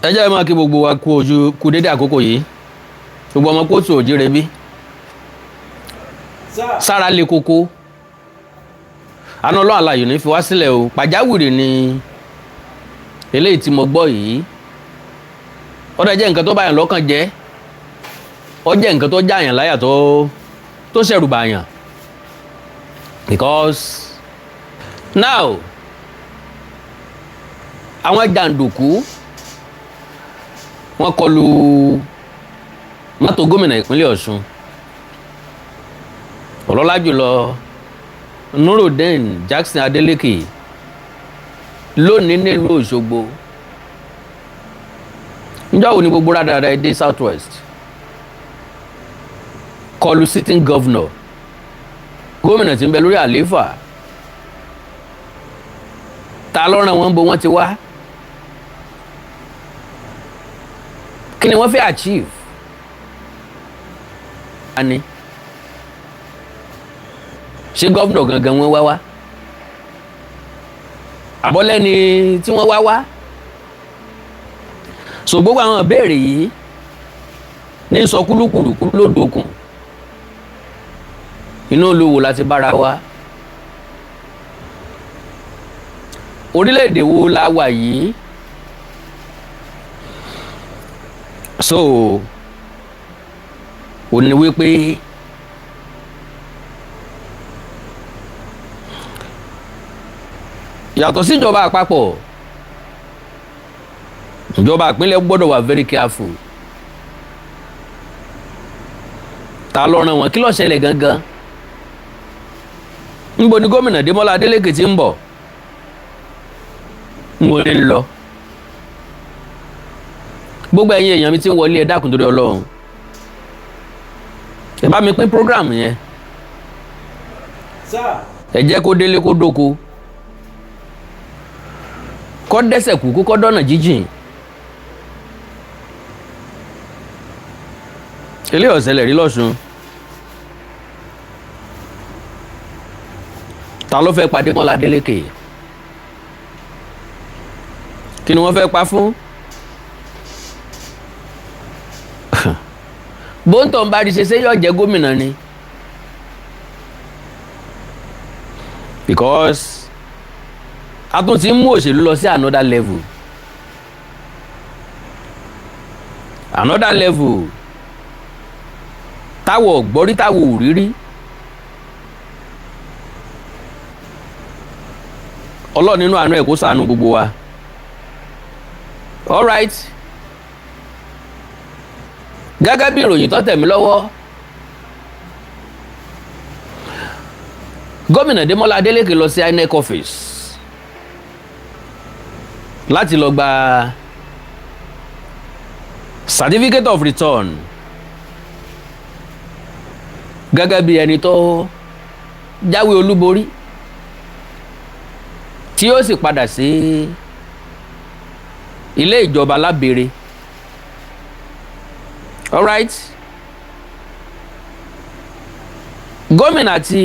Ẹ jẹ́ máa kí gbogbo wa kú ojú kú dédé àkókò yìí, gbogbo ọmọ kóòtù òjíire bí sára le koko. Àná Ọlọ́run àlàyé ní fi wá sílẹ̀ o. Pàjáwìrì ni eléyìí tí mo gbọ́ yìí. Ó dẹ̀ jẹ́ nǹkan tó báyàn lọ́kàn jẹ́, ó jẹ́ nǹkan tó jáyàn láyà, tó ṣẹ̀rù bàyàn, because now àwọn jàǹdùkú wọ́n kọlù mọ́tò gómìnà ìpínlẹ̀ Ọ̀ṣun, ọlọ́lá jùlọ Nurudeen Jackson Adeleke, lónìí nílùú Òṣogbo. Níjọ́ wo ni gbogbo rádaràda dé South West kọlù sitting governor, gómìnà tí ń bẹ lórí àlééfà? Ta ló rán wọn? Bó wọ́n ti wá? Kí ni wọ́n fẹ́ achieve? Ani ṣé gómìnà gangan wọ́n wá wá àbọ̀lẹ́ni tí wọ́n wá wá? So gbogbo àwọn ìbéèrè yìí ní sọ kúlúkúlùkú lódòkun inú olówó láti bára wa. Orílẹ̀-èdè wo la wà yìí? So ò ní wípé yàtọ̀ síjọba àpapọ̀, ìjọba ìpínlẹ̀ gbọ́dọ̀ wà very careful. Ta ló rán wọn? Kí ló ṣẹlẹ̀ gangan? Níbo ni gómìnà Démọ́lá Adélékè ti ń bọ̀? Ń wọlé lọ. Gbogbo ẹ̀yin èèyàn mi ti ń wọlé, ẹ dákun torí Ọlọ́run, ẹ bá mi pín program yẹn. Ẹ jẹ́ kó délé, kó dóko, kó dẹ́sẹ̀ kú, kó dọ́nà jíjìn. Ilé ọ̀sẹ̀lẹ̀ rí lọ́sùn. Ta ló fẹ́ pa Démọ́lá Adélékè? Kí ni wọ́n fẹ́ pa fún? Bóńtọ̀ ń bá rí ṣe ṣé yóò jẹ́ gómìnà ni? Because a tún ti ń mú òṣèlú lọ sí another level, another level táwọ̀ gbọ́rí, táwọ̀ ò rírí. Ọlọ́run nínú àánú ẹ̀ kó ṣàánú gbogbo wa. Alright, gẹ́gẹ́ bí ìròyìn tó tẹ̀ mí lọ́wọ́, gómìnà Démọ́lá Adélékè lọ sí INEC office láti lọ gba certificate of return gẹ́gẹ́ bí ẹni tó jáwé olúborí tí ó sì padà sí ilé ìjọba lábẹ́rẹ́. Alright, gómìnà àti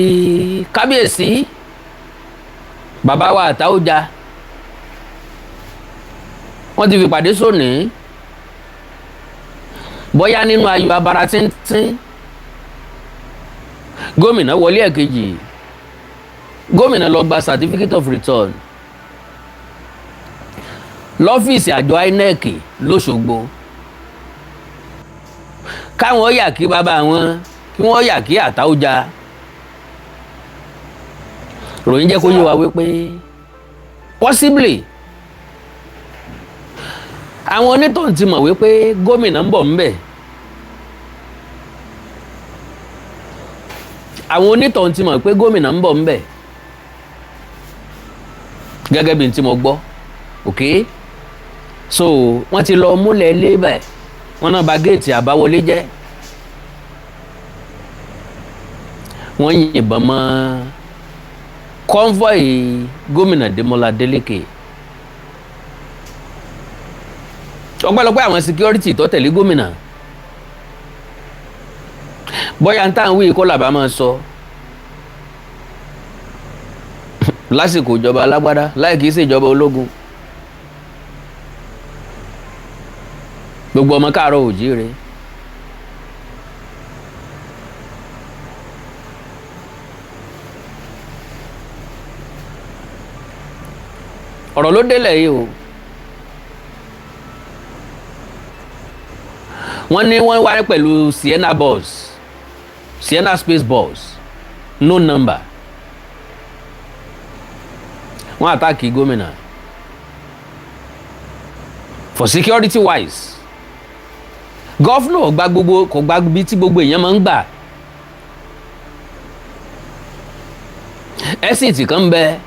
kábíyèsí bàbá wa Àtàwùjá wọ́n ti fi pàdé sóní, bóyá nínú ayọ̀ abara tíntín. Gómìnà wọlé ẹ̀kejì, gómìnà lọ gba certificate of return lọ́fíìsì àjọ INEC lọ́sọ̀gbọ̀, káwọn yà kí bàbá wọn, kí wọ́n yà kí Àtàwùjá. Ròyìn jẹ́ kó yé wa wípé possibly àwọn onítọ̀hún ti mọ̀ wípé gómìnà ń bọ̀ ńbẹ̀. Àwọn onítọ̀hún ti mọ̀ pé gómìnà ń bọ̀ ńbẹ̀, gẹ́gẹ́ bí n tí mo gbọ́. Ok, so wọ́n ti lọ múlẹ̀ lébẹ̀, wọ́n náà bà géètì àbáwọlé jẹ́, wọ́n yìnbọn mọ́ kọ́ńfọ̀ì gómìnà Démọ́lá Adélékè. Ọpẹ́lọpẹ́ àwọn security tó tẹ̀lé gómìnà, bóyá n tá à ń wí kó làbá máa sọ lásìkò ìjọba alágbádá láì kìí ṣèjọba ológun. Gbogbo ọmọ káàárọ̀ òjíire. Ọ̀rọ̀ ló délẹ̀ yìí o. Wọ́n ní wọ́n wáyé pẹ̀lú Sienna bus, Sienna space bus, no number. Wọ́n attack gómìnà. For security wise, governor gba gbogbo, kò gba bí tí gbogbo èèyàn máa ń gbà. Exit kan ń bẹ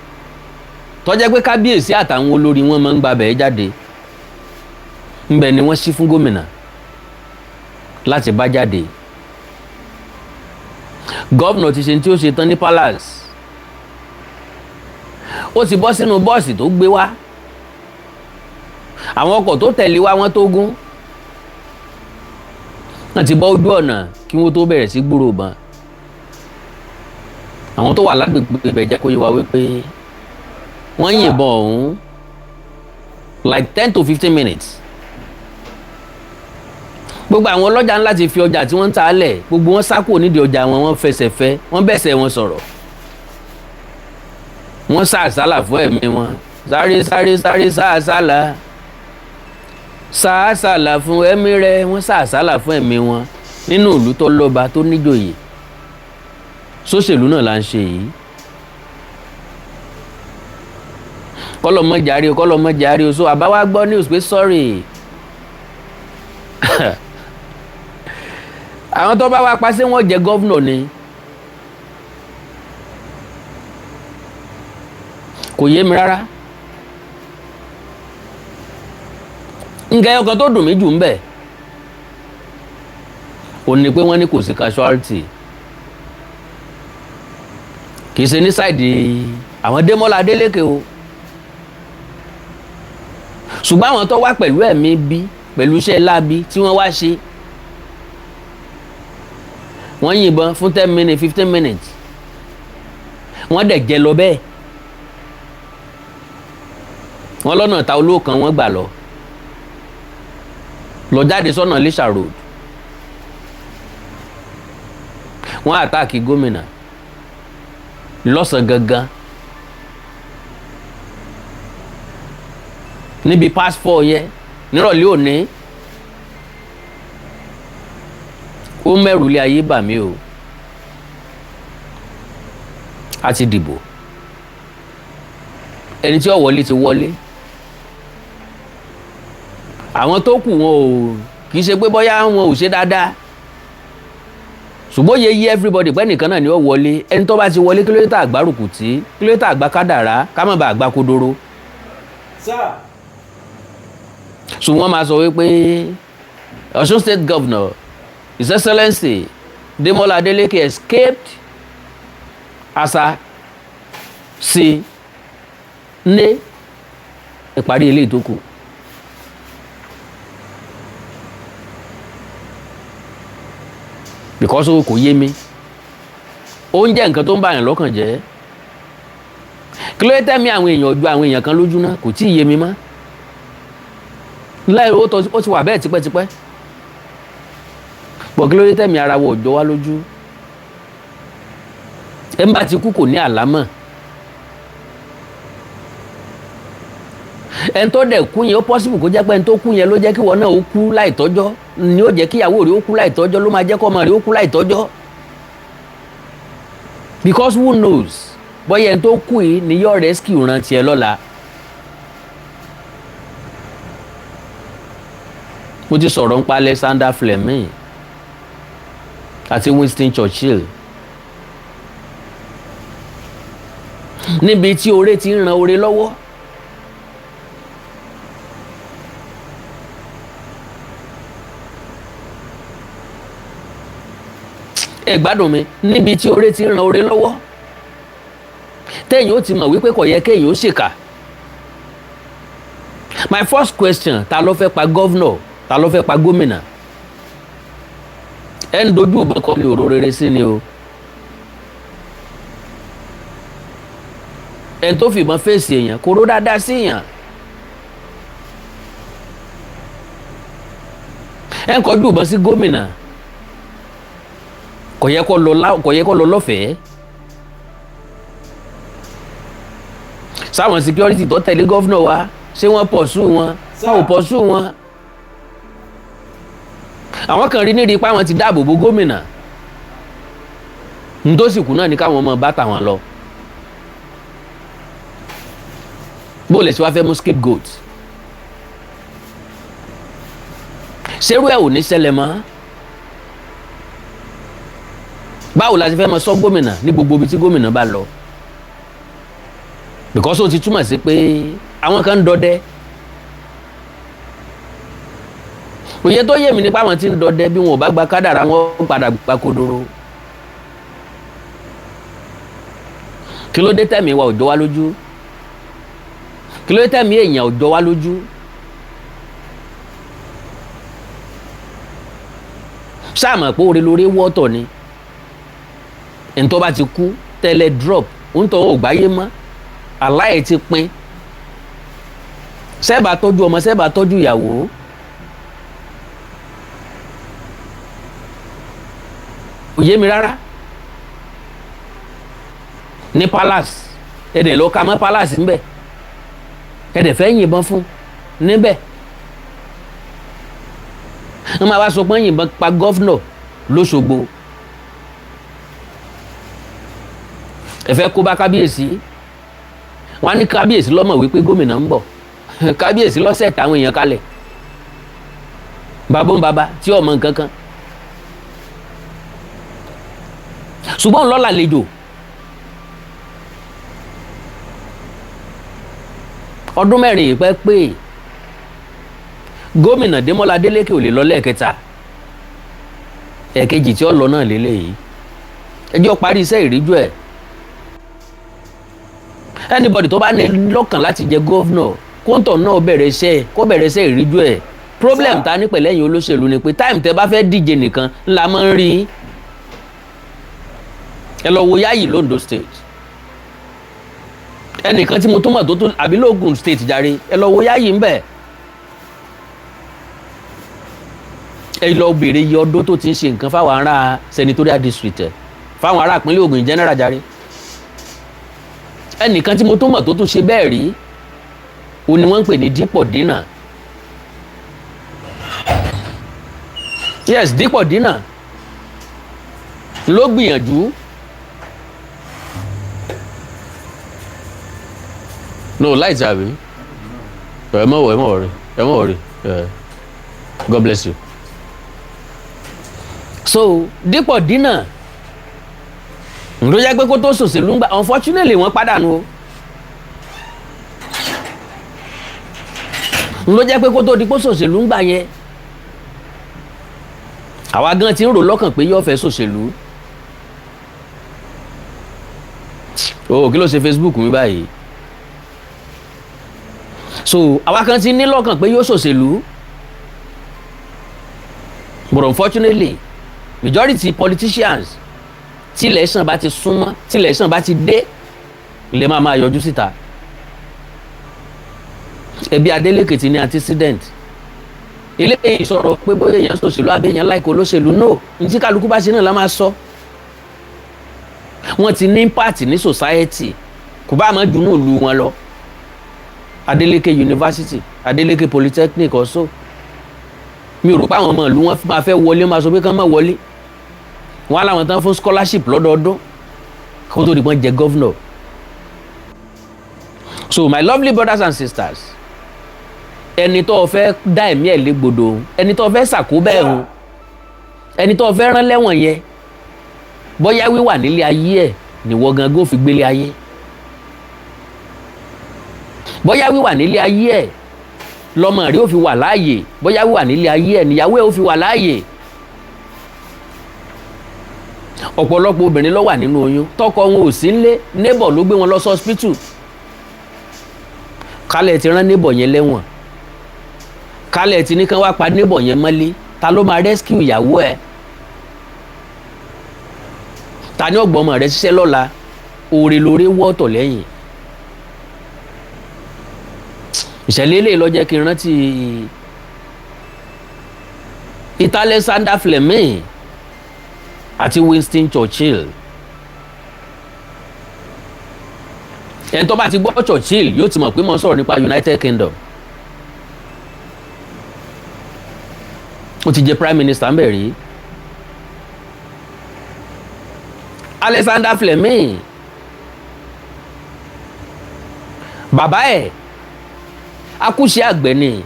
tó jẹ́ pé kábíyèsí àtàwọn olórí wọn máa ń gba bẹ́ẹ̀ jáde. Ńbẹ ni wọ́n ṣí fún gómìnà láti bá jáde. Governor ti ṣe tí ó ṣe tán ní palace, ó ti bọ́ sínú bọ́ọ̀sì tó gbé wá. Àwọn ọkọ̀ tó tẹ̀lé wá, wọ́n tó gún, wọ́n ti bọ́ ojú ọ̀nà kí wọ́n tó bẹ̀rẹ̀ sí gbúrò bọn. Àwọn tó wà lágbègbè ibẹ̀ jẹ́ kó yé wa wípé wọ́n yìnbọn ọ̀hún like 10 to 15 minutes. Gbogbo àwọn ọlọ́jà ńlá ti fi ọjà tí wọ́n ń ta lẹ̀. Gbogbo wọn sá kúrò nídìí ọjà wọn, wọ́n fẹsẹ̀ fẹ́, wọ́n bẹ̀sẹ̀ wọn sọ̀rọ̀, wọ́n sá àsálà fún ẹ̀mí wọn. Sáré, sáré, sáré, sá àsálà, sá àsálà fún ẹ̀mí rẹ. Wọ́n sá àsálà fún ẹ̀mí wọn nínú ìlú tó lọ́ba, tó níjòyè. Sóṣèlú náà là ń ṣe yìí. Kọlọmọ jàre o, kọlọmọ jàre o. So àbáwá gbọ́ news pé sorry, àwọn tó bá wá pa, ṣé wọ́n jẹ governor ni? Kò yé mi rárá. Nǹkan ẹyọ kan tó dùn mí jù ń bẹ̀ ò ní pé wọ́n ní kò sí casualty, kì í ṣe ní side àwọn Démọ́lá Adélékè o, ṣùgbọ́n àwọn tó wá pẹ̀lú ẹ̀mí bí, pẹ̀lú iṣẹ́ láabi tí wọ́n wá ṣe, wọ́n yìnbọn fún 10 minutes, 15 minutes, wọ́n dẹ̀ jẹ lọ bẹ́ẹ̀. Wọ́n lọ́nà ta olóòkan, wọ́n gbà lọ lọ jáde sọ́nà Iléṣà Road. Wọ́n attack gómìnà lọ́sàn gangan níbi past 4 yẹn nírọ̀lẹ́ òní. Ó mẹ́rù lé ayé bà mí o. A ti dìbò, ẹni tí ó wọlé ti wọlé. Àwọn tó kù, wọn ò kì í ṣe pé bóyá wọn ò ṣe dáadáa, ṣùgbọ́n yẹ yí everybody pé nìkan náà ni ó wọlé. Ẹni tó bá ti wọlé, kí ló dé tá àgbárùkù tí? Kí ló dé tá àgbá kádàrá ká má bàa àgbá kodoro? Sir. Ṣùgbọ́n wọ́n máa sọ wípé Ọ̀ṣun State Governor, His Excellency Demola Adeleke, escaped asa sí ní ìparí eléyìí tó kù. Because o kò yé mi, ó ń jẹ́ nǹkan tó ń bàyàn lọ́kàn jẹ́. Kí ló dé tẹ́mi àwọn èèyàn ju àwọn èèyàn kan lójú náà? Kò tí ì yé mi mọ́ láì. Ó ti wà bẹ́ẹ̀ tipẹ́tipẹ́ pọ̀. Kí ló dé tẹ́mi ara wọ̀ jọ wá lójú? Ẹ̀ ń bá ti kú, kò ní àlámọ̀. Ẹni tó dẹ̀ kú yẹn, ó possible kó jẹ́ pé ẹni tó kú yẹn ló jẹ́ kí wọn náà ó kú láìtọ́jọ́, ni ó jẹ́ kíyàwó rẹ̀ ó kú láìtọ́jọ́, ló máa jẹ́ kọ́mọ rẹ̀ ó kú láìtọ́jọ́, because who knows bóyá ẹni tó kú yìí ni yóò rescue ran tiẹ̀ lọ́la. Mo ti sọ̀rọ̀ nípa Alexander Fleming àti Winston Churchill, níbi tí oore ti ń ran oore lọ́wọ́. Ẹ gbádùn mi. Níbi tí oore ti ń ran oore lọ́wọ́, téèyàn ó ti mọ̀ wípé kò yẹ kéèyàn ó ṣèkà. My first question: ta ló fẹ́ pa governor? Ta ló fẹ́ pa gómìnà? Ẹ ń dojú ìbọn kọ ní òró rere sí ni o. Ẹni tó fìbọn fèsì èèyàn kò ró dáadáa sí èèyàn. Ẹ̀ ń kọjú ìbọn sí gómìnà, kò yẹ kó lọ lọ́fẹ̀ẹ́. Sáwọn security tó tẹ̀lé governor wa, ṣé wọ́n pursue wọn? Wọn ò pursue wọn. Àwọn kan rí nídìí pé àwọn ti dáàbò bo gómìnà, ntòsíkù náà ní káwọn ọmọ bá tàwọn lọ. Bó lè ṣe wá fẹ́ mú scapegoat? Ṣerú ẹ̀ ò ní ṣẹlẹ̀ mọ́. Báwo la ti fẹ́ mọ sọ gómìnà ní gbogbo ibi tí gómìnà bá lọ? Because ó ti túmọ̀ sí pé àwọn kan ń dọdẹ. Òye tó yé mi nípa àwọn tí ń dọdẹ, bí wọn ò bá gba kádàrá, wọn padà gba kodoro. Kí ló dé tẹ̀mí wa ò jọ wá lójú? Kí ló dé tẹ̀mí èèyàn ò jọ wá lójú? Sáàmù pé oore lóore wọ́tọ̀ ni. Ntọ́ bá ti kú tẹ́lẹ̀ drop, ntọ́ ò gbáyé mọ́, aláì ti pin. Sẹ́ẹ̀bà tọ́jú ọmọ, sẹ́ẹ̀bà tọ́jú ìyàwó. Kò yé mi rárá. Ní palace, ẹ̀dẹ̀ ló ka mọ́ palace ńbẹ̀, ẹ̀dẹ̀ fẹ́ yìnbọn fún níbẹ̀. Wọ́n máa wá sọ pé yìnbọn pa gọ́fúnọ̀ lóṣogbo. Ẹ fẹ́ kó bá kábíyèsí. Wọ́n á ní kábíyèsí lọ́mọ̀ wípé gómìnà ń bọ̀. Kábíyèsí lọ́sẹ̀ táwọn èèyàn kalẹ̀, bàbá ń bàbá tí ọmọ nǹkan kan, ṣùgbọ́n lọ́la lejò. Ọdún 4 yìí pẹ́ pé gómìnà Démọ́lá Adélékè ò lè lọ lẹ́ẹ̀kẹta, ẹ̀ẹ̀kejì tí ó lọ náà lélẹ́yìí. Ẹjọ́ parí iṣẹ́ ìríjú ẹ̀. Anybody tó bá ní lọ́kàn láti jẹ gọ́vnọ̀, kóńtọ̀ náà bẹ̀rẹ̀ iṣẹ́, kó bẹ̀rẹ̀ iṣẹ́ ìríjú ẹ̀. Problem ta ní pẹ̀lẹ́yìn olóṣèlú ni pé time tẹ bá fẹ́ díje nìkan ńlá máa ń rí. Ẹ lọ wo Yáyì l'Ondo State, ẹnìkan tí mo tún mọ̀ tó tún àbí l'Ógùn State jàre, ẹ lọ wo Yáyì ńbẹ̀. Ẹ lọ béèrè iye ọdún tó ti ń ṣe nǹkan fáwọn ará senatorial district ẹ, fáwọn ará ìpínlẹ̀ Ògùn general jàre. Ẹnìkan tí mo tún mọ̀ tó tún ṣe bẹ́ẹ̀ rí, òun ni wọ́n ń pè ní Dípọ̀ Dínà. Yes, Dípọ̀ Dínà ló gbìyànjú. No light àbí? Ẹ mọ̀ wọ̀, ẹ mọ̀ wọ̀rí, ẹ mọ̀ wọ̀rí. God bless you. So Dípọ̀ Dínà ló jẹ́ pé kó tó ṣòṣèlú ń gbà, unfortunately wọ́n pàdánù o. Ló jẹ́ pé kó tó di kó ṣòṣèlú ń gbà yẹn, àwa gan ti ń rò lọ́kàn pé yóò fẹ́ ṣòṣèlú. O kí ló ṣe Facebook mi báyìí? So àwa kan ti ní lọ́kàn pé yóò ṣòṣèlú, but unfortunately majority politicians, tí election bá ti súnmọ́, tí election bá ti dé, lè máa máa yọjú síta. Ẹbí Adeleke ti ní antecedent. Eléyìí sọ̀rọ̀ pé bóyá èèyàn ṣòṣèlú àbí èèyàn láìkó olóṣèlú, no, ní tí kálukú bá ṣe náà la máa sọ. Wọ́n ti ní impact ní society, kò bá máa dùnú ìlú wọn lọ. Adeleke University, Adeleke Polytechnic also, mi ò rò pé àwọn ọmọ ìlú wọn máa fẹ́ wọlé, máa sọ pé kán máa wọlé. Wọn á láwọn tán fún scholarship lọ́dọọdún kó tó di pọ́n jẹ governor. So my lovely brothers and sisters, ẹni tó o fẹ́ dá ẹ̀mí ẹ̀ légbodò, ẹni tó o fẹ́ ṣàkóbá ẹ̀ hùn, ẹni tó o fẹ́ rán lẹ́wọ̀n yẹn, bóyá wíwà nílé ayé ẹ̀ nìwọ gangan ó fi gbélé ayé, bóyá wíwà nílé ayé ẹ̀ lọ́mọ rẹ̀ ó fi wà láàyè, bóyá wíwà nílé ayé ẹ̀ níyàwó ẹ̀ ó fi wà láàyè. Ọ̀pọ̀lọpọ̀ obìnrin ló wà nínú oyún, tọkọ wọn ò sí nílé, neighbor ló gbé wọn lọ sí hospital. Kálẹ̀ ti rán neighbor yẹn lẹ́wọ̀n, kálẹ̀ ti ní kán wá pa neighbor yẹn mọ́lé, ta ló máa rescue ìyàwó ẹ̀? Ta ni ọgbọ́n ọmọ rẹ̀ ṣiṣẹ́ lọ́la? Òòrè lóore wọ́ọ̀tọ̀ lẹ́yìn. Ìṣẹ̀lẹ̀ eléyìí ló jẹ́ kí n rántí Ìtàn Alexander Fleming àti Winston Churchill. Ẹni tó bá ti gbọ́ Churchill yóò ti mọ̀ pé mo ń sọ̀rọ̀ nípa United Kingdom. Ó ti jẹ Prime Minister ńbẹ̀ rí. Alexander Fleming, bàbá ẹ̀ akúṣe àgbẹ̀ ni,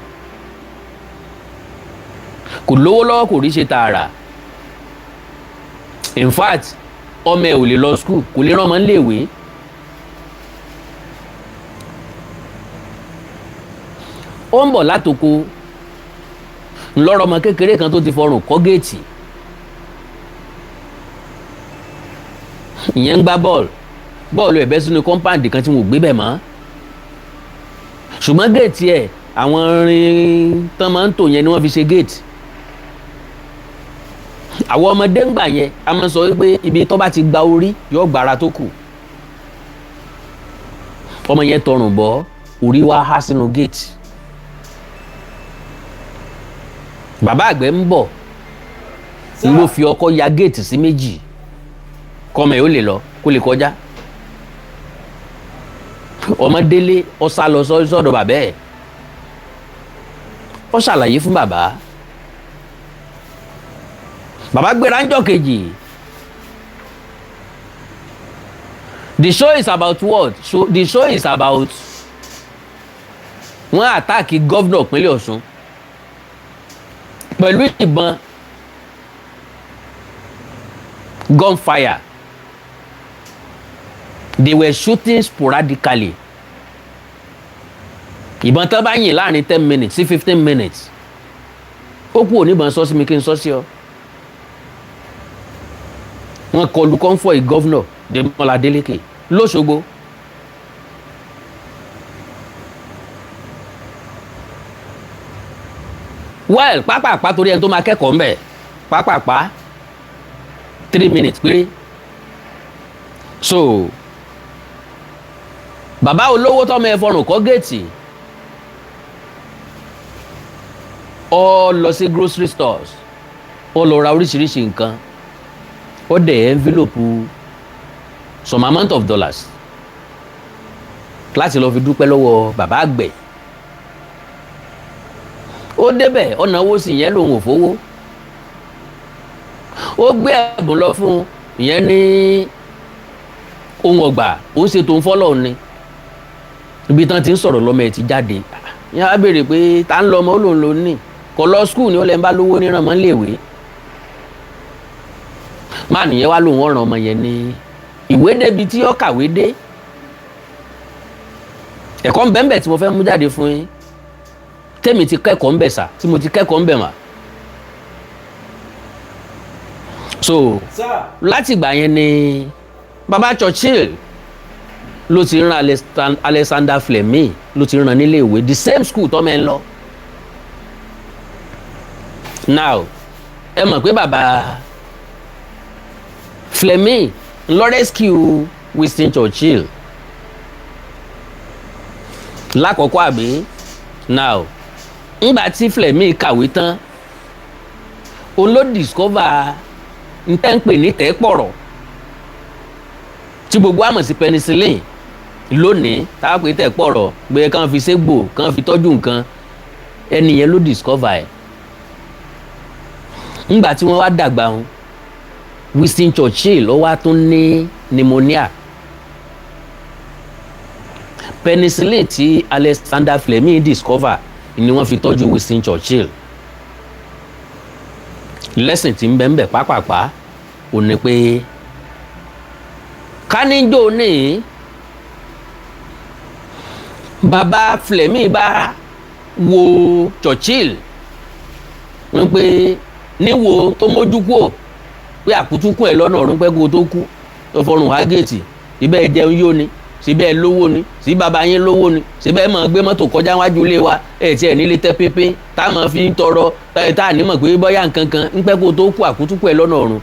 kò lówó lọ́wọ́, kò rí ṣe tààrà. In fact, ọmọ ẹ̀ ò lè lọ school, kò lè rán ọmọ níléèwé. Ó ń bọ̀ látoko ńlọrọ ọmọ kékeré kan tó ti fọrùn kọ́ géètì. Ìyẹn ń gbá bọ́ọ̀lù, bọ́ọ̀lù ẹ̀ bẹ́ sínú kọ́ńpáàdì kan tí wọn ò gbé bẹ̀ mọ́, ṣùgbọ́n géètì ẹ̀ àwọn irin tán máa ń tò yẹn ni wọ́n fi ṣe géètì. Àwọn ọmọdé ń gbà yẹn a máa ń sọ wípé ibi tó bá ti gba orí yóò gbára tó kù. Ọmọ yẹn tọrùn bọ́, orí wá há sínú géètì. Bàbá àgbẹ̀ ń bọ̀ ló fi ọkọ́ ya géètì sí méjì kọ́mọ ẹ̀ ó lè lọ kó lè kọjá. Ọmọ délé, ó sá lọ sọ́dọ̀ bàbá ẹ̀, ó ṣàlàyé fún bàbá. Bàbá gbéra ńjọ́ kejì. The show is about what? So the show is about wọ́n attack governor ìpínlẹ̀ Ọ̀ṣun pẹ̀lú ìbọn gunfire. They were shooting sporadically. Ìbọn tán bá yìn láàrin 10 minutes sí 15 minutes, ó kú oníbọn sọ sí mi kí n sọ sí ọ. Wọ́n kọlu convoy governor Dèmọ́lá Adélékè lọ́ṣogbo. Well, pápápá, torí ẹni tó máa kẹ́kọ̀ọ́ ńbẹ̀, pápápá, 3 minutes péré. So bàbá olówó tọmọ ẹ fọrùn kọ́ géètì, ó lọ sí grocery stores, ó lọ ra oríṣiríṣi nǹkan, ó dẹ̀ envelope some amount of dollars láti lọ fi dúpẹ́ lọ́wọ́ bàbá àgbẹ̀. Ó débẹ̀, ó náwó sí, ìyẹn lòun ò fowó. Ó gbé ẹ̀bùn lọ fún ìyẹn ní ohun ọgbà, ó ń ṣe tòun fọ́lọ́ ni. Ibi tán ti ń sọ̀rọ̀ lọ́mọ ẹ̀ ti jáde. Ìyẹn á béèrè pé ta ń lọ ọmọ, ó lòun lòun ní kò lọ school ni, ó lẹ́ ń bá lówó níran mọ́ léèwé. Máà nìyẹn wá lòun ọ̀ràn ọmọ yẹn ní ìwé débi tí ó kàwé dé. Ẹ̀kọ́ ń bẹ́ẹ̀ tí mo fẹ́ mú jáde fún yín, tẹ́mi ti kẹ́kọ̀ọ́ ń bẹ̀ sà, tí mo ti kẹ́kọ̀ọ́ ń bẹ̀ mà. So láti ìgbà yẹn ni baba Churchill ló ti rán Alexander Fleming, ló ti rán nílé ìwé, the same school tọ́mọ ẹ̀ ń lọ. Now ẹ mọ̀ pé baba Fleming ló rescue Winston Churchill lákọ̀ọ́kọ́, àbí? Now ńgbà tí Fleming kàwé tán, òun ló discover ntẹ́ ń pè ní tẹ́pọ̀rọ̀ tí gbogbo àmọ̀ sí penicillin lónìí, tá a pè tẹ́pọ̀rọ̀ gbé kàn fi ségbò, kàn fi tọ́jú nǹkan. Ẹni yẹn ló discover ẹ̀. Ńgbà tí wọ́n wá dàgbà wọn, Winston Churchill ló wá tún ní pneumonia. Penicillin tí Alexander Fleming discover ni wọ́n fi tọ́jú Winston Churchill. Lẹ́sìn tí ń bẹ ń bẹ pápápá ò ní pé káníjó ní bàbá Fleming bá wo Churchill wọ́n pé níwo tó mójú kúò pé àkútúkù ẹ̀ lọ́nà ọ̀run pẹ́ kó tó kú, tó fọrùn wá géètì ibẹ̀ jẹun yó ni, síbẹ̀ lówó ni, sí bàbá yín lówó ni, síbẹ̀ máa gbé mọ́tò kọjá wájú ilé wa, ẹ̀ tiẹ̀ nílé tẹ́ pépé tá a máa fi ń tọrọ, tá a ní mọ̀ pé bọ́yá nǹkan kan ń pẹ́ kó tó kú, àkútúkù ẹ̀ lọ́nà ọ̀run.